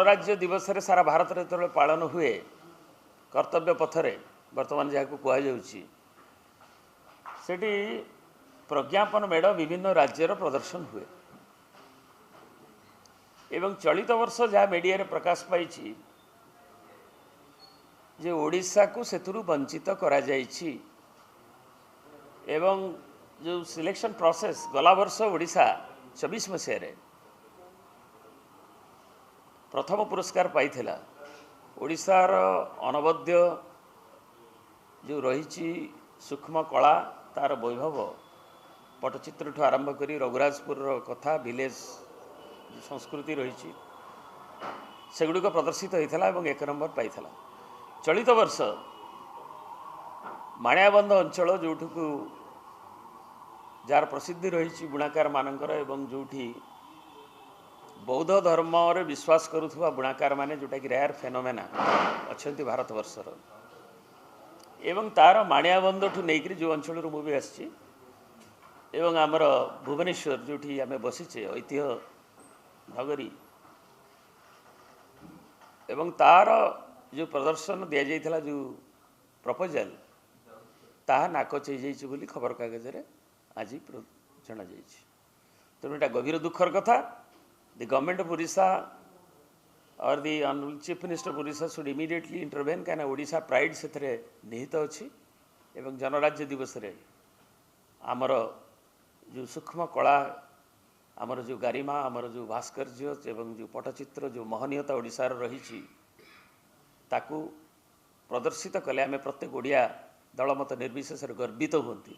ଗଣରାଜ୍ୟ ଦିବସରେ ସାରା ଭାରତରେ ଯେତେବେଳେ ପାଳନ ହୁଏ, କର୍ତ୍ତବ୍ୟ ପଥରେ ବର୍ତ୍ତମାନ ଯାହାକୁ କୁହାଯାଉଛି, ସେଠି ପ୍ରଜ୍ଞାପନ ମେଢ଼ ବିଭିନ୍ନ ରାଜ୍ୟର ପ୍ରଦର୍ଶନ ହୁଏ। ଏବଂ ଚଳିତ ବର୍ଷ ଯାହା ମିଡ଼ିଆରେ ପ୍ରକାଶ ପାଇଛି ଯେ ଓଡ଼ିଶାକୁ ସେଥିରୁ ବଞ୍ଚିତ କରାଯାଇଛି ଏବଂ ଯେଉଁ ସିଲେକ୍ସନ୍ ପ୍ରୋସେସ୍ ଗଲା ବର୍ଷ ଓଡ଼ିଶା 24 ମସିହାରେ ପ୍ରଥମ ପୁରସ୍କାର ପାଇଥିଲା, ଓଡ଼ିଶାର ଅନବଦ୍ୟ ଯେଉଁ ରହିଛି ସୂକ୍ଷ୍ମ କଳା, ତା'ର ବୈଭବ ପଟ୍ଟଚିତ୍ରଠୁ ଆରମ୍ଭ କରି ରଘୁରାଜପୁରର କଥା, ଭିଲେଜ୍ ସଂସ୍କୃତି ରହିଛି, ସେଗୁଡ଼ିକ ପ୍ରଦର୍ଶିତ ହୋଇଥିଲା ଏବଂ 1 ନମ୍ବର ପାଇଥିଲା। ଚଳିତ ବର୍ଷ ମାଣିଆବନ୍ଧ ଅଞ୍ଚଳ, ଯେଉଁଠିକୁ ଯାହାର ପ୍ରସିଦ୍ଧି ରହିଛି ବୁଣାକାରମାନଙ୍କର ଏବଂ ଯେଉଁଠି ବୌଦ୍ଧ ଧର୍ମରେ ବିଶ୍ୱାସ କରୁଥିବା ବୁଣାକାରମାନେ, ଯେଉଁଟାକି ରେୟାର ଫେନୋମେନା ଅଛନ୍ତି ଭାରତବର୍ଷର, ଏବଂ ତା'ର ମାଣିଆବନ୍ଧଠୁ ନେଇକରି ଯେଉଁ ଅଞ୍ଚଳରୁ ମୁଁ ବି ଆସିଛି ଏବଂ ଆମର ଭୁବନେଶ୍ୱର ଯେଉଁଠି ଆମେ ବସିଛେ, ଐତିହ୍ୟ ନଗରୀ, ଏବଂ ତା'ର ଯେଉଁ ପ୍ରଦର୍ଶନ ଦିଆଯାଇଥିଲା, ଯେଉଁ ପ୍ରପୋଜାଲ, ତାହା ନାକଚ ହେଇଯାଇଛି ବୋଲି ଖବରକାଗଜରେ ଆଜି ଜଣାଯାଇଛି। ତେଣୁ ଏଇଟା ଗଭୀର ଦୁଃଖର କଥା। The Government of Orissa or the Honorable Chief Minister of Orissa should immediately intervene, କାହିଁକିନା ଓଡ଼ିଶା ପ୍ରାଇଡ଼ ସେଥିରେ ନିହିତ ଅଛି। ଏବଂ ଜନରାଜ୍ୟ ଦିବସରେ ଆମର ଯେଉଁ ସୂକ୍ଷ୍ମ କଳା, ଆମର ଯେଉଁ ଗାରିମା, ଆମର ଯେଉଁ ଭାସ୍କର୍ଯ୍ୟ ଏବଂ ଯେଉଁ ପଟ୍ଟଚିତ୍ର, ଯେଉଁ ମହନୀୟତା ଓଡ଼ିଶାର ରହିଛି, ତାକୁ ପ୍ରଦର୍ଶିତ କଲେ ଆମେ ପ୍ରତ୍ୟେକ ଓଡ଼ିଆ ଦଳମତ ନିର୍ବିଶେଷରେ ଗର୍ବିତ ହୁଅନ୍ତି।